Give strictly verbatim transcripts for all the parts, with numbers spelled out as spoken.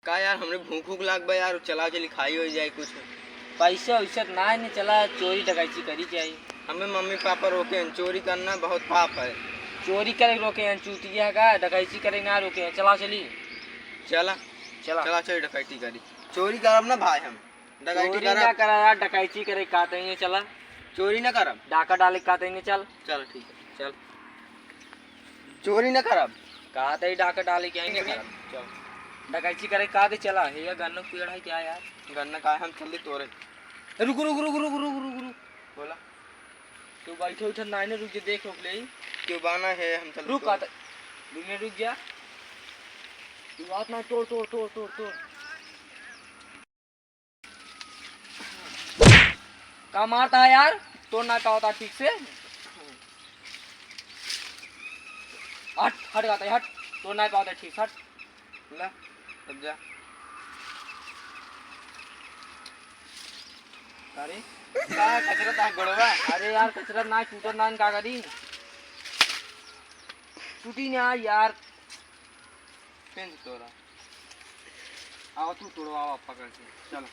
का यार, हमरे भूख भूख लाग बा यार, चला चली खाई होइ जाए कुछ। पैसा वैसा त नाहीं, चला चोरी डकैती करी जाए। हमें मम्मी पापा रोके हैं, चोरी करना बहुत पाप है। चोरी करे रोके हैं चूतिया का, डकैती करे ना रोके हैं, चला चली। चला। चला। चला चली डकैती करी। चोरी करब ना भाई हम, डकैती चोरी करब। ना करा यार, डकैती करे का तइने चला। चोरी ना करब। डाका डाले का तइने चल। चल ठीक है। चल। चोरी न करब। कहा तई डाका डाले के आई न करब। चल। डकैती करे का दे चला। हे, या गन्ना के पेड़ है क्या यार? गन्ना का है, हम चल दे तोरे। रुक, रुक, रुक। बोला। तू बैठे उठे नाई ने रुक जे, देख रोक ले। क्यों बाना है, हम चल दे रुक, तोरे। आता। दो मिनट रुक जा। तू बात ना, तोड़, तोड़, तोड़, तोड़, तोड़। का मारता है यार? तोड़ ना पावता ठीक से। हट, हट जाता है, हट। तोड़ ना पावता ठीक से, हट। ला, अब जा। अरे, का कचरा ता गोड़वा? अरे यार, कचरा ना, टूटत ना, का करी? टूटी ना यार। पेंच तोरा। आवा तू तोड़ो, आवा पकड़ के। चलो।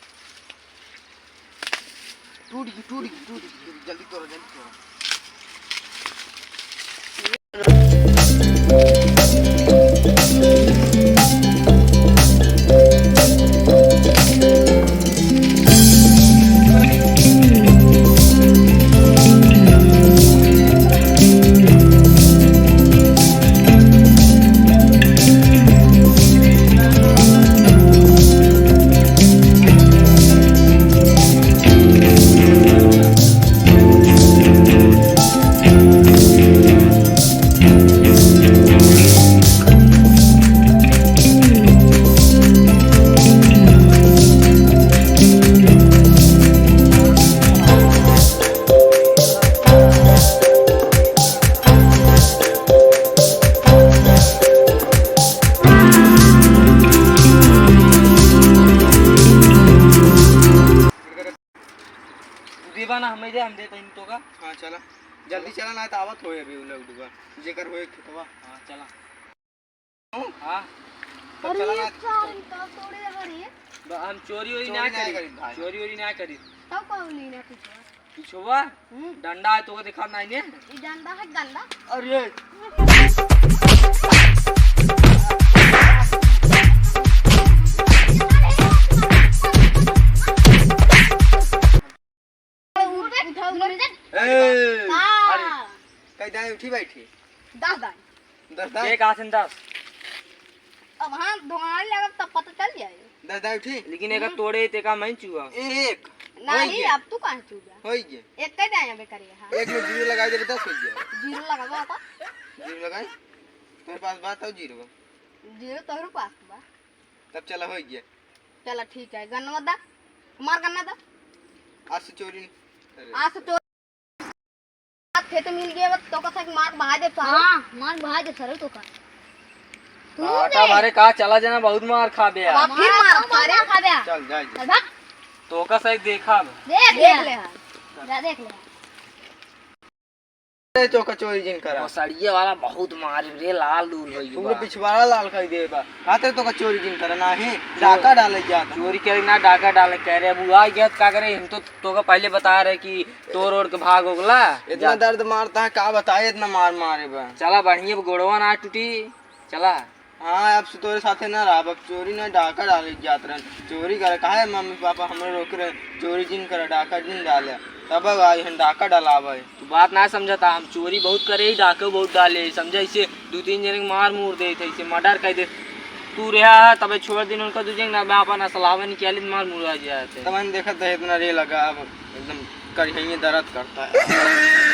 टूट गई, टूट गई, टूट गई, टूट गई। जल्दी तोड़ो, जल्दी तोड़ो। देबा ना, हमें दे, हम देते हैं तो का। हाँ, चला। जल्दी चला, ना तो आवत होए अभी उ लोग डूबा। जेकर होए खेतवा। हाँ, चला। हाँ। तो अरे चला ना। यार, इनका तोड़े अगर ये। ब-, हम चोरी वोरी चोरी ना ना करी। करी भाई। चोरी वोरी ना करी। तब कौन ली ना पीछे? पीछे हुआ? हम्म। डंडा है, तो को दिखा नहीं ने। ये डंडा है, डंडा। अरे। उठाओ, उठाओ, उठाओ। ए, हाँ। अरे, कई दाएं उठी बैठी? दस दाएं। दस दाएं? एक आसन दस। अब हाँ, धोआई लगब तब पता चल जाए। दस दाएं उठी? लेकिन एक हम्म। तोड़े ते का मैं चुआ। एक। नहीं, होई गया। अब तू कहाँ चुआ? होई गया। एक कई दाएं अबे करे, हाँ। एक में जीरो लगाई देबे, दस हो गया। जीरो लगाबो आता? जीरो लगाई? तेरे पास बात हो जीरो बा। जीरो तोहरे पास बा। तब चला, होई गया। चला, ठीक है, गन्ना दा, हमार गन्ना दा। आज से चोरी नहीं। अरे। आज से चोरी। खेत मिल गया, बस तो का साथ मार बहा दे सारे। हाँ, मार बहा दे सारे तो का। तू आटा दे। मारे का चला जाना, बहुत मार खा बे। अब फिर मार मार खा बे। खा बे। चल, जा, जा। चल भाग। तो का साथ देखा अब। देख देख ले। ले हाँ। जा देख ले। अरे, चोका चोरी जिन करा। वो सड़िया वाला बहुत मारे रे, लाल लूल होई पूरे बा। पिछवाड़ा लाल कर दे बा। खातिर तो का चोरी जिन करा ना है, डाका डाले जात। चोरी करे ना, डाका डाले कह रहे। अब वो आ गया तो का करे? हम तो, तो का पहले बता रहे कि तोड़ ओड़ के भाग होगला। इतना जा। दर्द मारता है, का बताए, इतना मार मारे बा। चला बढ़िया, गोड़वा ना टूटी। चला। हाँ, अब से तोरे साथे ना रहब, अब चोरी ना डाका डाले जात रहन। चोरी करे, काहे मम्मी पापा हमरे रोके रहे, चोरी जिन करे, डाका जिन डाले। तब आई हम डाका डलावे। तू बात ना समझता, हम चोरी बहुत करे ही, डाके बहुत डाले ही, समझा? इसे दो तीन जने के मार मूर दे थे, इसे मर्डर कर दे। तू रहा है, तबे छोड़ दिन उनका दू जने, ना मैं अपन असलावे निकाले, मार मुरा जाते। तब हम देखत है इतना रे लगा, अब एकदम करिहइये दर्द करता है।